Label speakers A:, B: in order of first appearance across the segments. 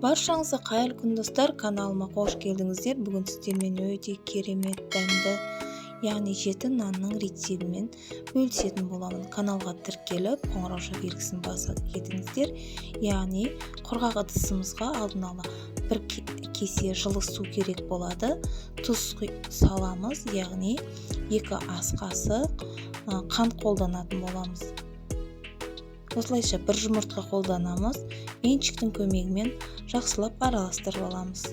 A: Баршаңызға қайырлы күн, достар! Каналыма қош келдіңіздер. Бүгін сіздермен өте керемет дәмді, яғни жеті нанның рецептімен бөлісетін боламын. Каналға тіркеліп, қоңырауша белгісін басып кетіңіздер. Яғни құрғақ ыдысымызға алдын ала бір кесе жылы су керек болады. Тұз саламыз, яғни 2 ас қасық қант қолданатын боламыз. Осылайша бір жұмыртқа қолданамыз. Венчиктің көмегімен жақсылап араластырып аламыз.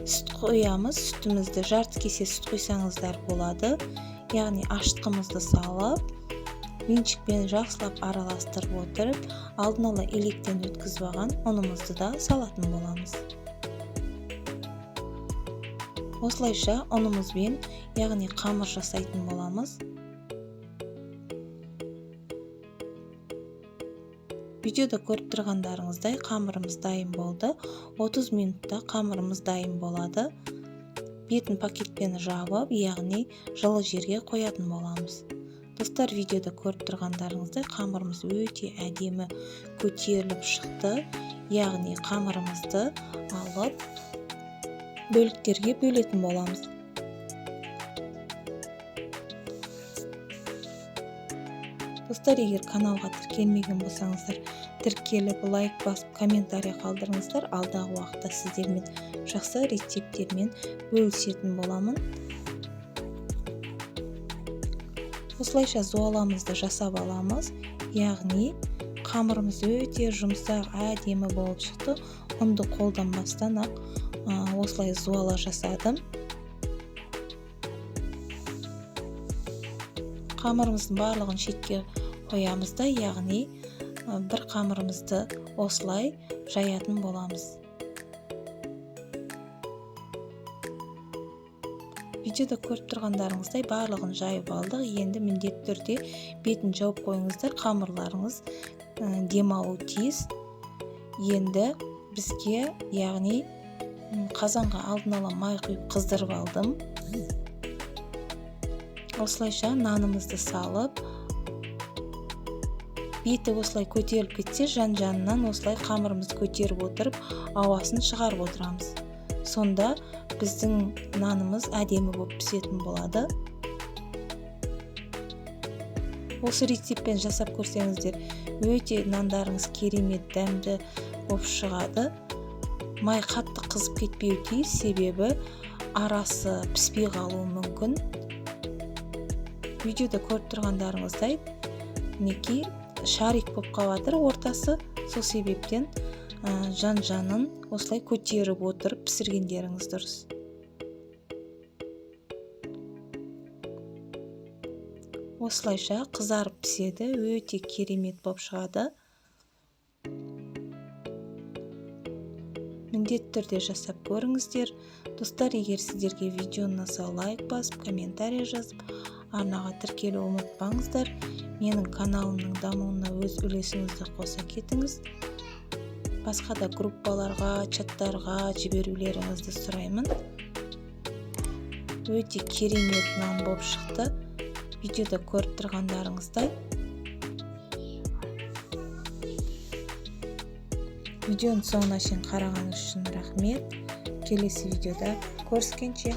A: Сүт қоямыз. Сүтімізді жарты кесе сүт құйсаңыздар болады. Яғни ашытқымызды салып, венчикпен жақсылап араластырып отырып, алдын ала електен өткізіп алған ұнымызды да салатын боламыз. Осылайша ұнымызбен, яғни қамыр жасайтын боламыз. Видеода көріп тұрғандарыңыздай, қамырымыз дайын болды. 30 минутта қамырымыз дайын болады. Бетін пакетпен жабып, яғни жылы жерге қоятын боламыз. Достар, видеода көріп тұрғандарыңыздай, қамырымыз өте әдемі көтеріліп шықты. Яғни қамырымызды алып бөліктерге бөлетін боламыз. Достар, егер каналға тіркелмеген болсаңыздар, тіркеліп, лайк басып, комментарий қалдырыңыздар. Алдағы уақытта сіздермен жақсы рецепттермен бөлісетін боламын. Осылайша зуаламызды жасап аламыз. Яғни қамырымыз өте жұмсақ, әдемі болып шықты. Ұнды қолданбастан ақ осылай зуала жасадым. Қамырымыздың барлығын шетке қоямыз да, яғни бір қамырымызды осылай жаятын боламыз. Видеода көріп тұрғандарыңыздай, барлығын жайып алдық. Енді міндетті түрде бетін жауып қойыңыздар, қамырларыңыз демалу тиіс. Енді бізге, яғни қазанға алдын ала май құйып қыздырып алдым. Осылайша нанымызды салып, беті осылай көтеріліп кетсе, жан-жанынан осылай қамырымызды көтеріп отырып, ауасын шығарып отырамыз. Сонда біздің нанымыз әдемі болып пісетін болады. Осы рецептпен жасап көрсеңіздер, өте нандарыңыз керемет дәмді болып шығады. Май қатты қызып кетпеуі тиіс, себебі арасы піспей қалуы мүмкін. Видеода көріп тұрғандарыңыздай, мінекей шарик болып қалып жатыр ортасы. Сол себептен жан-жанын осылай көтеріп отырып пісіргендеріңіз дұрыс. Осылайша қызарып піседі, өте керемет болып шығады. Міндетті түрде жасап көріңіздер. Достар, егер сіздерге видео ұнаса, лайк басып, комментарий жазып, арнаға тіркелу ұмытпаңыздар. Менің каналымның дамуына өз үлесіңізді қоса кетіңіз. Басқа да группаларға, чаттарға жіберулеріңізді сұраймын. Өте керемет нан болып шықты. Видеода көріп тұрғандарыңыздай. Видеоның соңына шейін қарағаныңыз үшін рахмет. Келесі видеода көріскенше.